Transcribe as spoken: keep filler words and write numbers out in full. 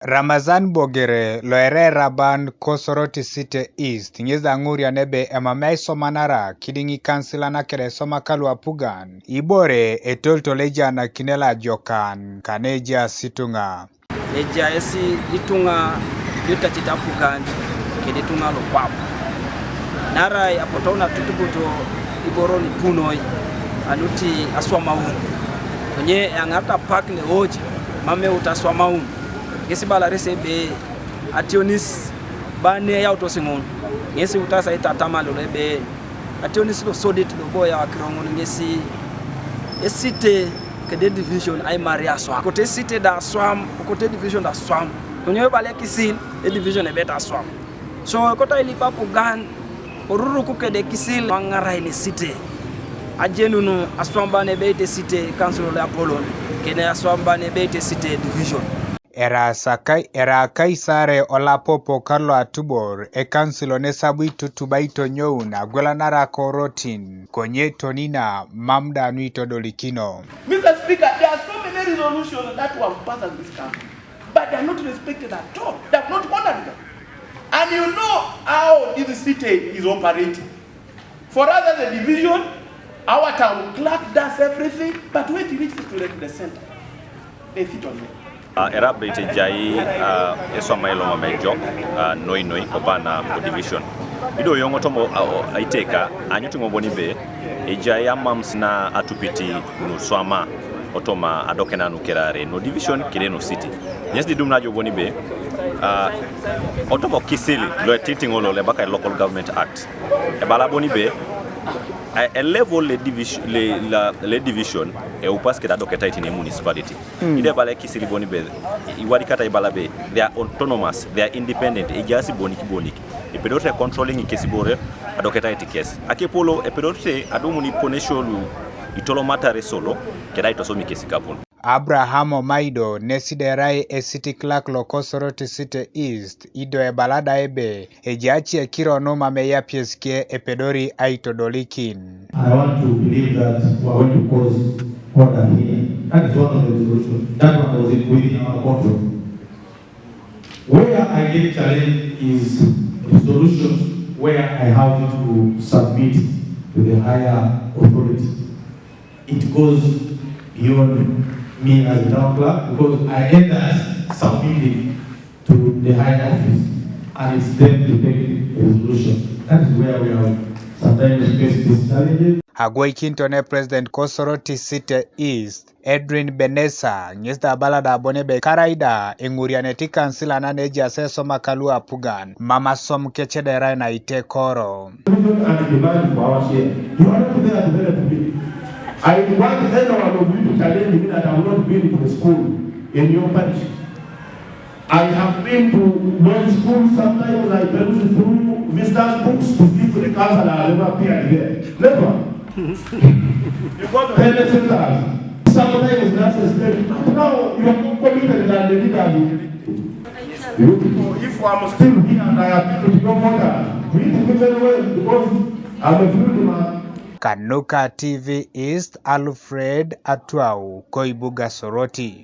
Ramazan Bogere lo erai eraban ko Soroti City East ŋes da aŋurian ebe emamei aisomanara kidiŋ ikansilan kede esomaka lu apugan, ibore etolitol ejaanakin loajokan kanejaas ituŋa. Ejaas ituŋa lu itacit apugan kede ituŋa lukwap. Naarai apotou na atutubuto iboro ni ipu noi, anuti aswamaun. Konye eyaŋarit apak neoji mam eut aswamaun. Ŋes ibalaresi ebe ationis ba ne eyautos ŋun, ŋes iutasi aitatama lolo ebe ationis lo sodit lobo eyau akiro ŋun ŋesi esite kede division aimari aswam. Kote esite da aswam, kote division da aswam. Konye ebala ekisil, edivision ebe da aswam. So, kota ilip apugan, oruruk kede ekisil aŋarain esite. Ajenun aswam ba ne ebeit esite council lo apolon, kede aswam ba ne ebeit esite division. Eraas akai, erai akaisare olapopo kalo atubor, ekansilo nesabu itutuba aitonyoun agwelanara korotin, konye tonina mam da nu itodolikino. Mister Speaker, there are so many resolutions that were passed in this country, but they are not respected at all. They have not honored them. And you know how this city is operating. For us as a division, our town clerk does everything, but when it reaches to the, the center, they sit on them. Ah, erai abeit ejai, ah, eswamai lo mam ejok, ah, noi noi, kopa na o division. Ido yoŋ otomo, ah, o, aiteka, anyut ŋo bon ebe, ejai amamus na atupit nu iswama, otoma adokena nu kerare, no division kede no city. Ŋes da idum najo bon ebe, ah, otomo kisil lo etitiŋ lo ebakai Local Government Act. Ebala bon ebe, a, a level le divis-, le, la, le division, eupas keda adoketait ne municipality. Mm. Ide ebala ekisil bon ebe, iwadikata ibala ebe, they are autonomous, they are independent, ejaas bonik bonik. Epedorete controlling ikes ibore, adoketait kes. Akepolo, epedorete adumun iponesio lu itolomatar esolo, keda aitosom ikes ikapun. Abraham Omaido nesi da erai e city clerk loko Soroti City East, ido ebala da ebe, ejai ace kiro nu mam eyapies ke epedori aitodolikin. And I want to believe that we are going to cause order here. That is one of the resolutions. That one was within our control. Where I get challenged is resolutions where I have to submit to the higher authority. It goes beyond me as a town clerk because I end up submitting to the higher office and it's them to take a resolution. That is where we have sometimes faced these challenges. Agwoikinito ne President ko Soroti City East, Edwin Benesa, ŋes da abala da bon ebe karai da eŋurianete ikansilan ne ejaas eswamai lu apugan, mam aswam kec da erai na itekoro. Children and demand for our share. You are not there to help me. I want any one of you to challenge me that I have not been to the school in your parish. I have been to boarding schools, sometimes I peruse through visitors' books to see if the counselor has ever appeared there. Never. You go to health centers, sometimes nurses tell you, but now you are more committed than the leaders. You people, if I'm still here and I appeal to your mother, greet me very well because I'm a free man. Kanuka T V East, Alfred Atwau, Koibuga Soroti.